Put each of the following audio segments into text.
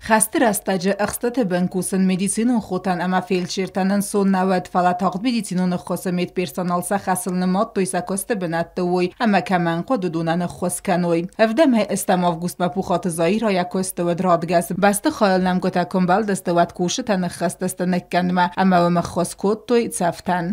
Хӕсты рӕстӕджы ӕхстыты бын кусын медицинон хотӕн ӕмӕ фельдшертӕн ӕнцон нӕ уыд, фӕлӕ тагъд медицинон ӕххуысы медперсонал сӕ хӕсыл нымадтой сӕ куысты бынӕтты уой ӕмӕ кӕмӕн хъуыд, уыдонӕн ӕххуыс кӕной. Ӕвдӕмӕй ӕстӕм августмӕ Пухаты Заирӕ йӕ куысты уыд радгӕс. Бӕстыхайыл нӕмгуытӕ куы мбӕлдысты, уӕд кусджытӕ ныххызтысты ныккӕндмӕ ӕмӕ уым ӕххуыс кодтой цӕфтӕн.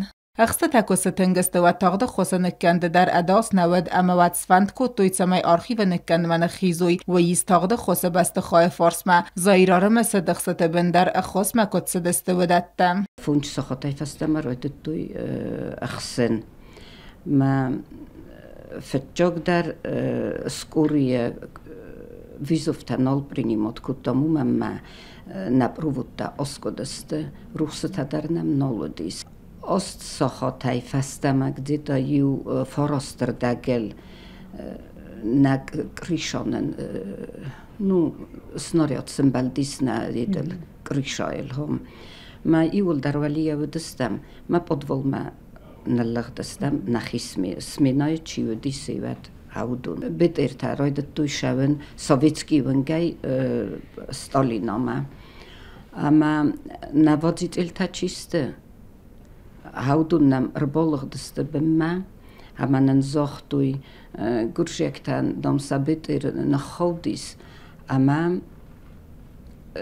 Ӕхстытӕ куы сытынг сты, уӕд тагъд ӕххуысы ныккӕнды дӕр ӕдас нӕ уыд ӕмӕ уӕд сфӕнд кодтой, цӕмӕй архивы ныккӕндмӕ ныххизой, уый ис тагъд ӕххуысы бӕстыхайы фарсмӕ. Заир ӕрымысыд ӕхстыты бын дӕр ӕххуысмӕ куыд цыдысты, уыдӕттӕ. Фунт сахатӕй фӕстӕмӕ райдыдтой ӕхсын. Мӕ фыццагдӕр скорые вызовтӕ нал принимать кодтам, уымӕн мӕ нӕ проводтӕ аскъуыдысты, рухсытӕ дӕр нӕм нал уыдис. Аст сахатӕй фӕстӕмӕ где-то иу фарастырдӕгыл нӕ крышанӕн, ну, снаряд сымбӕлдис нӕ едыл крышайыл. Мӕ иуылдӕр уӕлийӕ уыдыстӕм, мӕ подвалмӕ ныллыгъдыстӕм нӕхи сменӕйы чи уыдис, уӕд уыдон. Бетъертӕ райдыдтой сӕуын советский уынгӕй Сталинамӕ. Ӕмӕ нӕ водительтӕ чи сты, уыдон нӕм ӕрбалыгъдысты бынмӕ ӕмӕ нын загътой, гуырдзиӕгтӕн, дам, сӕ бетъер ныххаудис ӕмӕ,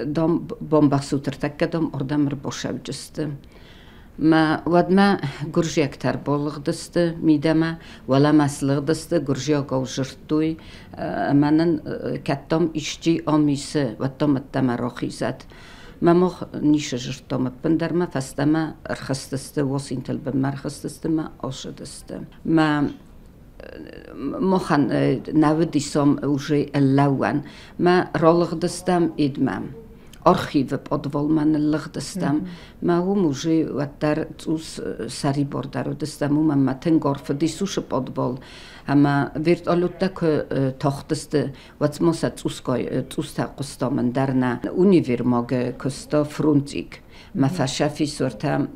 дам, бамбӕхсут ӕртӕккӕ, дам, ардӕм ӕрбацӕуджысты. Мӕ уӕдмӕ гуырдзиӕгтӕ ӕрбалыгъдысты мидӕмӕ, уӕлӕмӕ слыгъдысты, гуырдзиагау дзырдтой ӕмӕ нын кӕд дам исчи ам исы, уӕд дам ӕддӕмӕ рахизӕд. Мӕ мах ницы зыдтам ӕппындӕр мӕ фӕстӕмӕ ӕрхызтысты, уосинтыл бынмӕ ӕрхызтысты мӕ ацыдысты. Мӕ махӕн нӕ уыдис ам уже ӕрлӕууӕн. Мӕ ралыгъдыстӕм идмӕ. Архивы подвалмӕ ныллыгъдыстӕм. Мӕ уым уже уӕддӕр цъус сӕрибардӕр уыдыстӕм, уымӕн мӕ тынг арф уыдис уыцы подвал. Ӕмӕ вертолеттӕ куы тахтысты, уӕд ма сӕ цъусгай цъустӕ хъуыстам ӕндӕр нӕ. Универмагы куыста Фрунзик. Мӕ фӕсӕфи сортӕ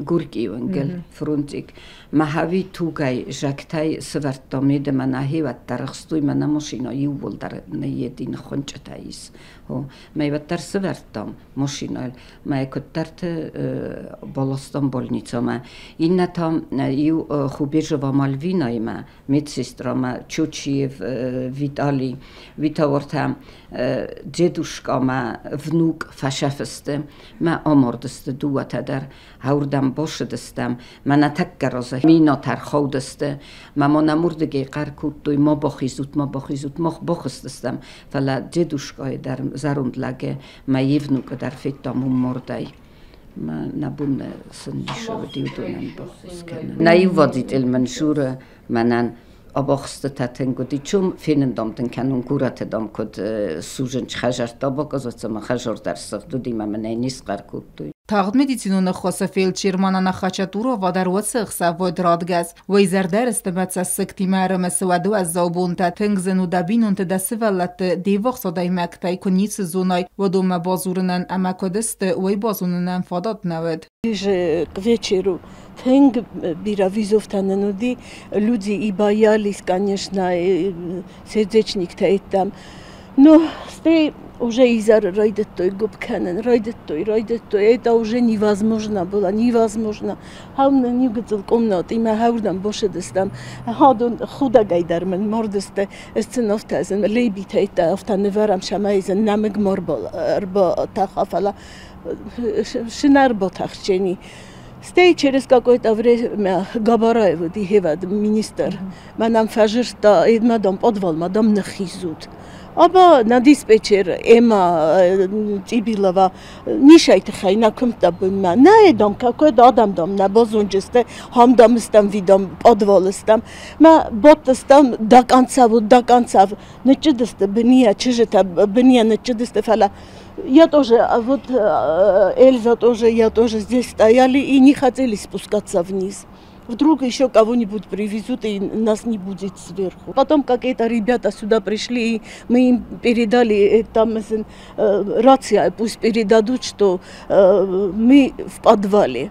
Горькийы уынгыл Фрунзик. Мӕхӕви тугӕй, зӕгтӕй сывӕрдта медӕмӕ нӕхи уӕддӕр ӕхстой, мӕнӕ машинӕ иууылдӕр ныййеди ныххуынчъытӕ ис. Мӕ уӕддӕр сывӕрдтам машинӕйыл. Мӕ куыддӕрты баластам больницӕмӕ. Иннӕ та иу Хубежева Мальвинаимӕ медсестрамӕ Чучиев Виталий Витаортӕ дедушкамӕ внук фӕсӕфысты, мӕ амардысты дыууӕтӕ дӕр. Аурдӕм бацыдыстӕм, мӕнӕ тӕккӕ разы минатӕ рхаудысты. Мӕ ма нӕм уырдыгӕй хъӕр кодтой, ма бахизут, ма бахизут, мах бахызтыстӕм, фӕлӕ дедушкайы дӕр зӕронд лӕгы мӕ йе внукы дӕр федтам уым мардӕй. Нӕ бон сын ницы уыди уыдонӕн баххуыс кӕнын. Нӕ иу водитель мын журы мӕнӕн абахстытӕ тынг уыди. Чом фенын дам дын кӕнон горӕты дам куыд сужынч хӕзӕрттӕ баказат, ӕмӕ хӕзар дӕр сыгъд уыди мӕ мын ӕй не схъӕр кодтой. Тагъд медицинон ӕххуысы фельдшер Манана Хачатурова дӕр уыцы ӕхсӕв уыд радгӕс. Уый зӕрдӕрыстымӕ цӕссыгтимӕ ӕрымысы уӕды уӕззау бонтӕ. Тынг зын у дӕ бинонты, дӕ сывӕллӕтты, де ввахс адӕймӕгтӕй куы ницы зонай, уыдонмӕ бадзурынӕн ӕмӕ куыд сты, уый базонынӕн фадат нӕ уыд. Ближе к вечеру тынг бирӕ вызовтӕ нын уыди. Люди и боялись, конечно, сердечниктӕ там. Но стӕй уже изӕры райдыдтой гуыпп кӕнын, райдыдтой, райдыдтой. Это уже невозможно было, невозможно. Хау нын иу гыццыл къомнатимӕ хӕрдӕм босыдыстӕм. Хадон худӕгӕй дӕр мын мардысты. Сценовтӕ сын лейбитӕй афтӕ нывӕрӕм, цӕмӕй сын нӕмыг ма ӕрбатӕха, фӕлӕ сынӕрбатӕхджени. Стӕй через какое-то время Габараев уыди хевӕд министр. Мӕнӕн фӕзырдта, мадам подвалмӕ, дам, ныххизут. Аба нӕ диспетчер Эмма Цъибилова нисӕй тыххӕй нӕ куымдта бынмӕ. Нӕ, дам, какой адӕм, дам, нӕ базонджысты, хам, дам, стӕм, видам, подвалы стӕм. Мӕ бадтыстӕм до конца, вот до конца. Ныччыдысты бынийӕ чызджытӕ, бынийӕ ныччыдысты, фӕлӕ я тоже, вот Эльза тоже, я тоже здесь стояли и не хотели спускаться вниз. Вдруг еще кого-нибудь привезут, и нас не будет сверху. Потом какие-то ребята сюда пришли, и мы им передали, там рация, пусть передадут, что мы в подвале.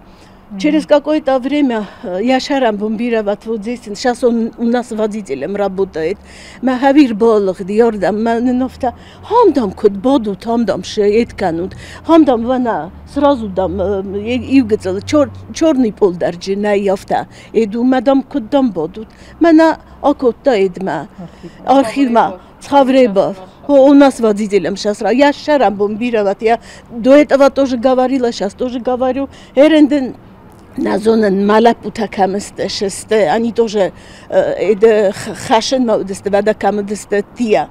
Через какое-то время я шарам бомбировать вот здесь. Сейчас он у нас водителем работает. Ма хавир болых диордам, ма нофта хамдам куд бодут, хамдам шеэтканут, хамдам вана сразу дам ивгцел черный пол дарджи на яфта. Эду мадам куддам бодут. Мана акотта эдма. Архивма. Цхавреба. У нас водителем сейчас. Я шарам бомбировать. Я до этого тоже говорила, сейчас тоже говорю. Эренден Назонен малапута каместе шесте, они тоже хашен маудесте, вода каместе тия.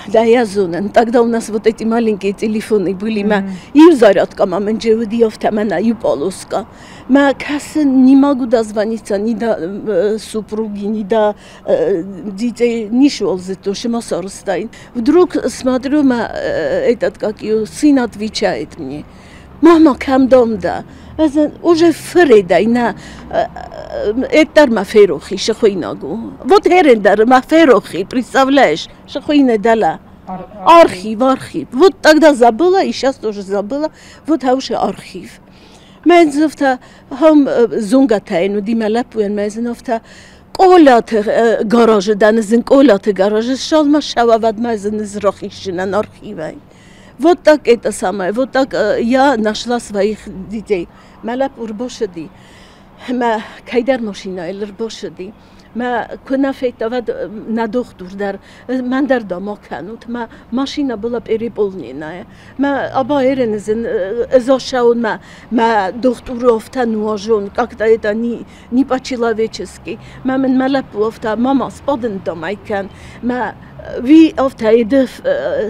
Да, я зонен. Тогда у нас вот эти маленькие телефоны были. Ма и зарядка мамин джевдиофта мана и полоска. Ма касен не могу дозвониться ни до супруги, ни до детей, ни шел за то, что масарстайн. Вдруг смотрю, ма этот как ее сын отвечает мне. Мама, кам дом да. Уже фредай на это маферохи шахойнагу. Вот херендар маферохи, представляешь, шахойна дала. Архив, архив. Вот тогда забыла и сейчас тоже забыла. Вот хауши архив. Мэнзофта хам зунгатайн удималапуэн мэнзофта კოლათ გარაჟიდან ზენ კოლათ გარაჟი შალმა შავავად მაზენ ზროხიშნან არქივაი. Вот так это самое, вот так я нашла своих детей. Малап урбошди, ма кайдар машина элрбошди, ма кунафетавад на доктор дар, мандар дома канут, ма машина была переполненная. Ма аба эрензен зашаун ма ма докторов-то нужен, как-то это не по-человечески. Мамин малапуов-то мама споден домайкан, ма Ви офта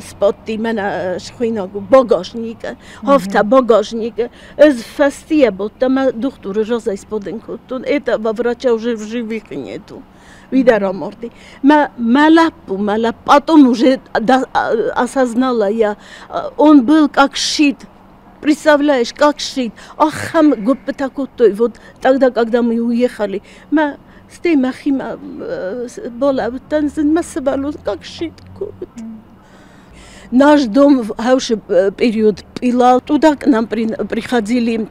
спотти мена шхуинагу багажника, офта багажника, из фастия будто ма доктор роза исподен кутун, этого врача уже в живых нету. Видара морди. Ма малапу, малап, потом уже осознала я, он был как щит. Представляешь, как щит. Ах, хам гоппетакутой, вот тогда, когда мы уехали, ма стей махима бола танзин масабалу как щит кут. Наш дом в хороший период пила. Туда к нам приходили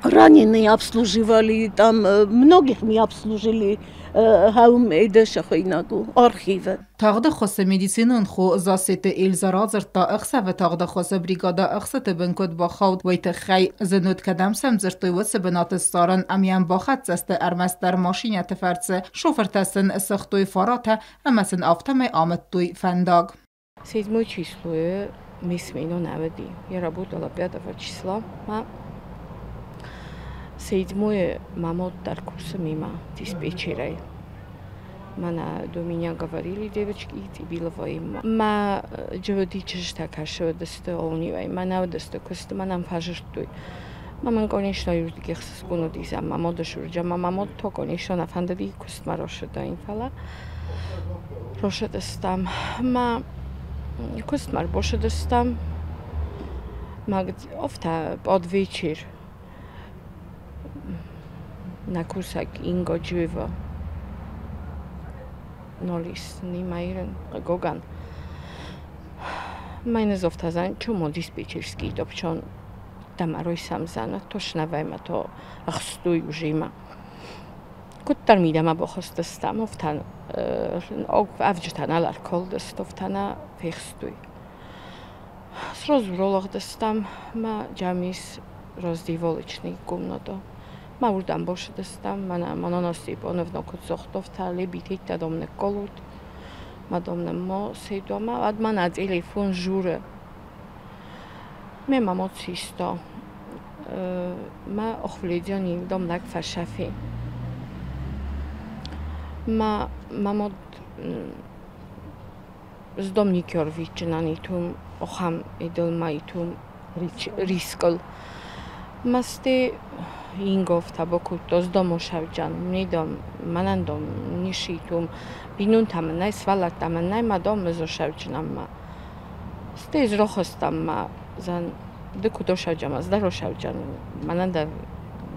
раненые, обслуживали там многих мы обслужили. Архивы. Тагъды хосы медицинон хо засеты Эльза радзырдта ӕхсӕвы тагъды хосы бригада ӕхсыты бын куыд бахауд, уый тыххӕй зын уыд кӕдӕм сӕм дзырдтой уыцы бынаты ссарын ӕмӕ йӕм бахӕццӕ сты ӕрмӕстдӕр машинӕты фӕрцы. Шофыртӕ сын сыгътой фаратӕ ӕмӕ сын афтӕмӕй амыдтой фӕндаг. Седьмое число месмино наведи. Я работала 5 числа. Седьмое мама таркуса мимо диспетчерой. Мана до меня говорили девочки, тибилова им. Ма джеводичеш такаше десте олнивай. Мана десте куст манам фажертуй. Маман конечно юрдики хсгунодиза мамодо шурджа мамамод то конечно нафандади куст марошеда инфала. Рошедестам ма куст мар бошедестам. Маг офта под вечер. На кусак инго дживо. Нолис нимаирен гоган. Майна зофтазан чумо диспетчерский топчон тамарой самзана точно вайма то ахстуй ужима. Куттар мидама бохостастам офтан авджтан алар колдестофтана фехстуй. Сразу ролахдастам ма джамис раздиволичный комнату. Ма урдам бошедестам, мана маноности поновно куцохтовта лебитита домне колут. Ма домне мо сейдома адмана телефон журе. Ме мамоцисто. Ма охвледиони дом лак фашафи. Ма мамод с домникер вичнанитум охам эдолмаитум рискол. Масте ინგოვთა ბოქუტოს დომოშავჯან ნიდომ მანანდომ ნიშიტუმ ბინუნთამნაი სვალატამნაი მადომ ზოშავჯნამა სტეზ როხოსტამა ზან დქუდოშავჯამას და როშავჯან მანანდა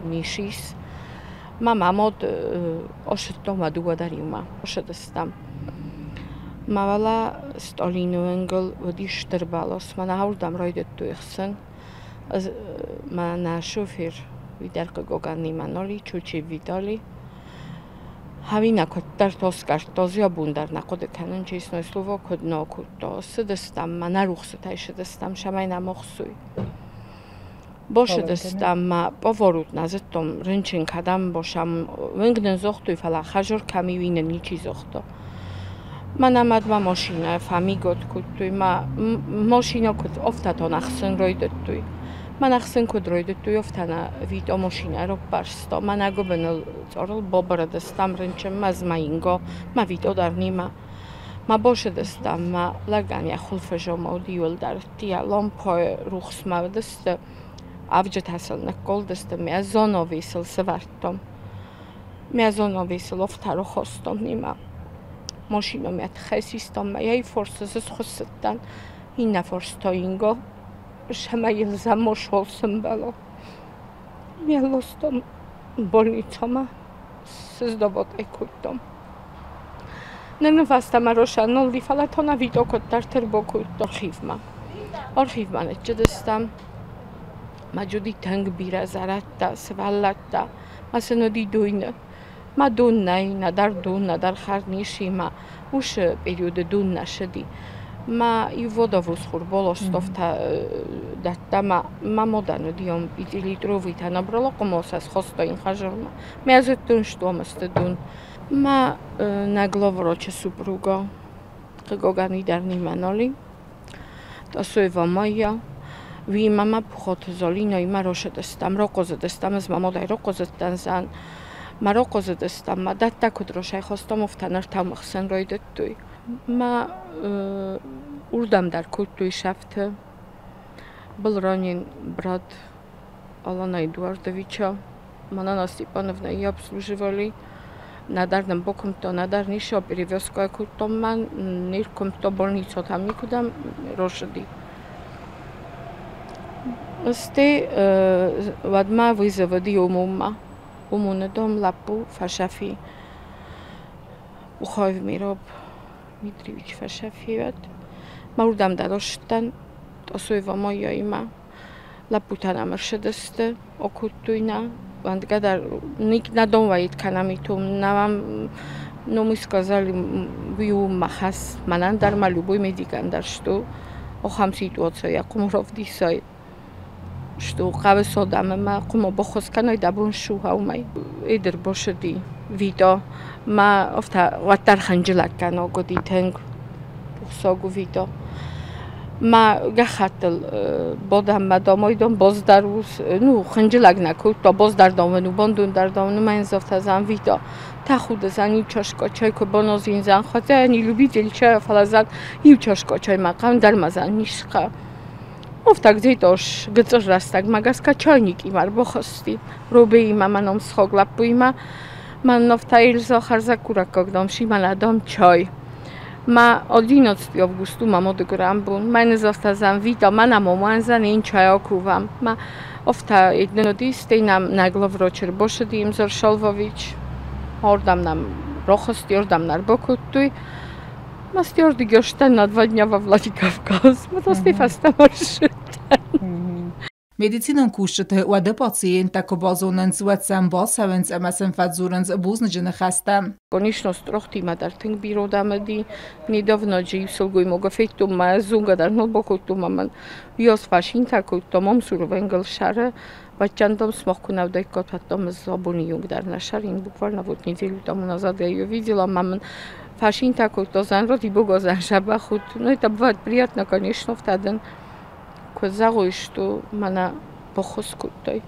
ნიშის მა მამოდ ოშტომა დუგვადარიუმა ოშტესტამ მავალა სტოლინუენგլ ვდიშტრბალოს მანა ჰაურდამ როიდეტუ იხსენ მანა შოფერ Видар Гогани Маноли, Чучи Витали. Хавина куыддӕр тоскарто зиабундар на хъуыды кӕнын, честное слово, куыд но куыдто. Цыдыстӕм, ма нӕ рухсытӕй сыдыстӕм, сӕмӕй нӕм охсуй. Бошыдыстӕм, ма поворот нӕ зыдтом, рынчын кӕдӕм бошам, уынг нын зогътой, фӕлӕ хӕжор кӕм и, уый нын ничи зогъто. Мӕнӕ мадмӕ машинӕ фӕмигот кодтой, ма машинӕ куыд офтатон ӕхсын райдыдтой. Мӕн ӕхсын куыд райдыдтой, офтӕ вито машинӕ роппӕрста. Мӕнӕ гуыбыныл цъорыл бабырыдыстӕм рынчынмӕ змӕинго, ма вито дӕр нима. Ма бошыдыстӕм, ма лӕгӕн йӕ хуылфы зомауд иуылдӕр тия лампӕйы рухсмӕ уыдысты, авджытӕ сыл ныккалдысты, мӕ зонови сыл сӕвӕрдтам. Мӕ зонови сыл офтӕ рахастам нима. Машинӕ мӕ тыххӕй систам, мӕ йӕ фарсы схуыссыдтӕн, иннӕ фарс та Инга, сӕмӕ йыл замошол сӕмбӕла. Мӕ ластам больницӕмӕ, сыздават ӕй кодтам. Нын фӕстӕмӕ Рошан нолли, фӕлӕ та нӕ Вито куыддӕр ӕрбакодта архивмӕ. Архивмӕ ныццыдыстӕм. Ма Джуди тынг бирӕ зӕрӕдтӕ, сывӕллӕттӕ, ма сын уыди дойны. Ма дон нӕй, нӕдӕр дон, нӕдӕр хӕрд ницы ма уыцы периоды дон нӕ сыди. Ма иу водовоз хурболостовтӕ дӕтта, ма ма модан уыди он пятилитровый-тӕ набрала къуымоса схоста ин хӕжырмӕ. Мӕ зыдтон, что масты дон. Ма на главврача супруга Гогани дӕр ниманоли. Тасоева Майя. Ви мама пухот золино има рошедестам, рокозедестам, аз мамодай рокозедтан зан. Ма рокозедестам, ма датта куд рошай хостомовтан ӕртӕмӕхсӕн райдыдтой. Ма урдам дӕр кодтой сӕфты. Был ранен брат Алана Эдуардовича. Манана Степановна ее обслуживали. Нӕдӕр нын бакуымдта, нӕдӕр ницы перевязка кодтам мӕн, не ркуымдта больницӕтӕм никуыдӕм росыди. Стӕй уӕдмӕ вызовыди ОМОН-мӕ. ОМОН-ы дом лӕппу фӕсӕфи. Ухаев Мираб Дмитриевич фӕсӕфи уӕд. Мӕ уырдӕм дӕр ссыдтӕн Тасоева Майяимӕ. Лӕппутӕ нӕм ӕрцыдысты, акодтой нӕ. Вӕндгӕ дӕр нӕ донвӕйд кӕнӕм итом, нам, но мы сказали, вы махас, мӕнӕн дӕр ма любой медикӕн дӕр, что ахӕм ситуацийӕ хъуамӕ равдисай, что хъӕуы содӕм ӕмӕ хъуамӕ баххуыс кӕнай дӕ бон ссуха уымӕй. Эдер бошыди Вито, ма офта уӕддӕр хынджылӕг кӕнаг уыди тынг пухсаг у Вито. Ма гӕххӕттыл бодӕм ма домойдон боздар ус, ну, хынджылӕг нӕ кодта, боздар домын у, бондун дӕр домын, ну, мӕн зофта зан Вито. Тӕхуды зан иу чашка чай куы баназин зан, хотя я не любитель чая, фӕлӕ зан иу чашка чай ма хъӕуы, дӕр ма зан нисхъа. Офта где-то гыццыл рӕстӕгмӕ гӕсгӕ чайникимӕ ӕрбахызти, Робеимӕ, мӕ ном схог лӕппуимӕ. Мӕн офта Эльза хӕрзӕггурӕггаг дом шимала дом чай. Ма 11 августу ма модыграмбун. Мӕн зофта зан Вито, мӕ нам омуанзан ин чай окувам. Ма офта едноди стей нам на главврачер бошыди Имзор Шалвович. Ордам нам рохости, ордам нарбокодтой. Ма сти ордиг на 2 дня во Владикавказ. Ма то сти фӕстӕмӕ ссыдтӕн. Медицинон кусджыты уӕды пациенттӕ куы базонынц, уӕд сӕм бацӕуынц ӕмӕ сын фӕдзурынц бузныджы ныхӕстӕ. Конечно, строхтимӕ дӕр тынг бирӕ адӕм уыди. Недавно же иу сылгоймагы федтон, мӕ зонгӕ дӕр нал бакодтон, ӕмӕ мын уыйас фӕсинтӕ кодта, Мамсуры вӕнгыл сӕры. Бадтӕн смах куы нӕ уыдаиккат, уӕд ӕз абоны онг дӕр нӕ сӕрин. Буквально вот неделю тому назад я ее видела, ӕмӕ мын фӕсинтӕ кодта, зан ради бога, зан жабах. Ну, это бывает приятно, конечно, в дын куы зӕгъой, что мӕнӕ баххуыс кодтай.